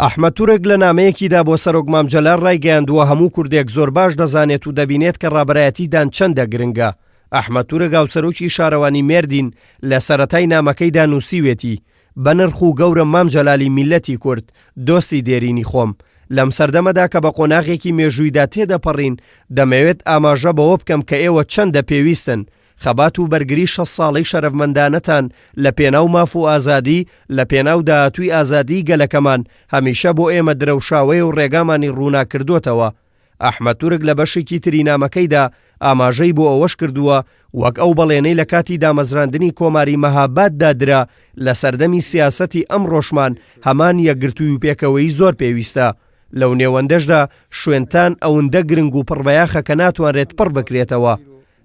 ئەحمەد تورک لە نامەیەکیدا بۆ سەرۆک مام جەلال ڕایگەیاندووە هەموو کوردێک زۆر باش دەزانێت و دەبینێت کە ڕابەرایەتیدان چەندە گرنگە. ئەحمەد تورک هاوسەرۆکی شارەوانی مێردین لە سەرەتای نامەکەیدا نووسیوێتی، بەنرخ و گەورەم مام جەلالی میللەتی کورد، دۆستی دێرینی خۆم. لەم سەردەمەدا کە بە قۆناغێکی مێژوویدا تێدەپەڕین، دەمەوێت ئاماژە بەوە بکەم کە ئێوە چەندە پێویستن. خەبات و بەرگری 60 ساڵەی شەرەفمەندانەتان لە پێناو ماف و ئازادی، لە پێناو داهاتووی ئازادیی گەلەکەمان، هەمیشە بۆ ئێمە درەوشاوەیە و ڕێگامانی ڕووناک کردۆتەوە. ئەحمەد تورک لە بەشێکی تری نامەکەیدا ئاماژەی بۆ ئەوەش کردووە، وەک ئەو بەڵێنەی لە کاتی دامەزراندنی کۆماری مەهاباددا درا، لە سەردەمی سیاسەتی ئەمڕۆشمان هەمان یەکگرتووی و پێکەوەیی زۆر پێویستە. لەو نێوەندەشدا شوێنتان ئەوندە گرنگ و پڕبایەخە کە ناتوانرێت پڕ بکرێتەوە.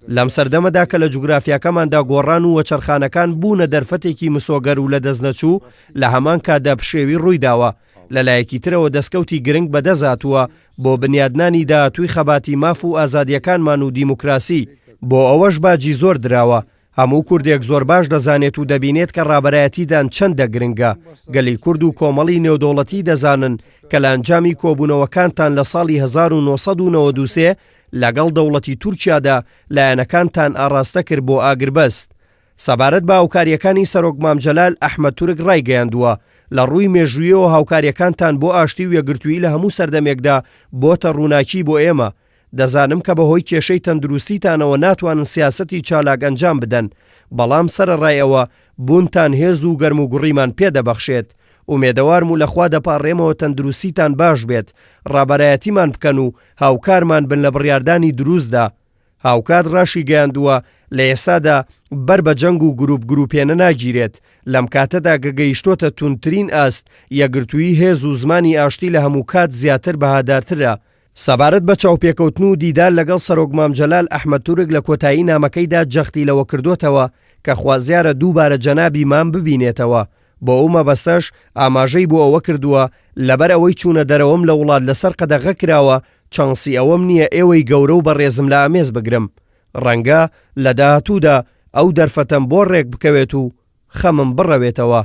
لەم سەردەمەدا کە لە جوگرافیاکەماندا گۆڕان و وەچەرخانەکان بوونە دەرفەتێکی مسۆگەر و لەدەستنەچوو، لە هەمان کاتدا پشێوی ڕوویداوە، لە لایەکی ترەوە دەستکەوتی گرنگ بەدەست هاتووە بۆ بنیادنانی داهاتووی خەباتی ماف و ئازادییەکانمان و دیموکراسی، بۆ ئەوەش باجی زۆر دراوە، هەموو کوردێک زۆر باش دەزانێت و دەبینێت کە ڕابەرایەتیدان چەندە گرنگە، گەلی کورد و کۆمەڵی نێودەوڵەتی دەزانن کە لە ئەنجامی کۆبوونەوەکانتان لە ساڵی 1993 لەگەڵ دەوڵەتی تورکیادا لایەنەکانتان ئاڕاستە کرد بۆ ئاگربەست. سەبارەت بە هاوکارییەکانی سەرۆک مام جەلال، ئەحمەد تورک ڕایگەیاندووە، لە ڕووی مێژوویەوە هاوکارییەکانتان بۆ ئاشتی و یەکگرتوویی لە هەموو سەردەمێکدا بۆتە ڕووناکی بۆ ئێمە. دەزانم کە بەهۆی کێشەی تەندروستیتانەوە ناتوانن سیاسەتی چالاک ئەنجام بدەن، بەڵام سەرەڕای ئەوە بوونتان هێز و گەرموگوڕیمان پێدەبەخشێت. ئومێدەوارم و لە خوا دەپاڕێمەوە تەندروستیتان باش بێت، ڕابەرایەتیمان بکەن و هاوکارمان بن لە بڕیاردانی دروستدا. هاوکات ڕاشیگەیاندووە، لە ئێستادا بەر بە جەنگ و گروپ گروپێنە ناگیرێت، لەم کاتەدا کە گەیشتۆتە توندترین ئاست، یەکگرتوویی هێز و زمانی ئاشتی لە هەمووکات زیاتر بەهادارترە. سەبارەت بە چاوپێکەوتن و دیدار لەگەڵ سەرۆک مام جەلال، ئەحمەد تورک لە کۆتایی نامەکەیدا جەختی لەوە کردۆتەوە کە خوازیارە دووبارە جەنابی مام ببینێتەوە، بۆ ئەو مەبەستەش ئاماژەی بۆ ئەوە کردووە، لەبەر ئەوەی چوونە دەرەوەم لە وڵات لەسەر قەدەغە کراوە، چانسی ئەوەم نییە ئێوەی گەورە و بەڕێزم لە ئامێز بگرم. ڕەنگە لە داهاتوودا ئەو دەرفەتەم بۆ ڕێک بکەوێت و خەمم بڕەوێتەوە.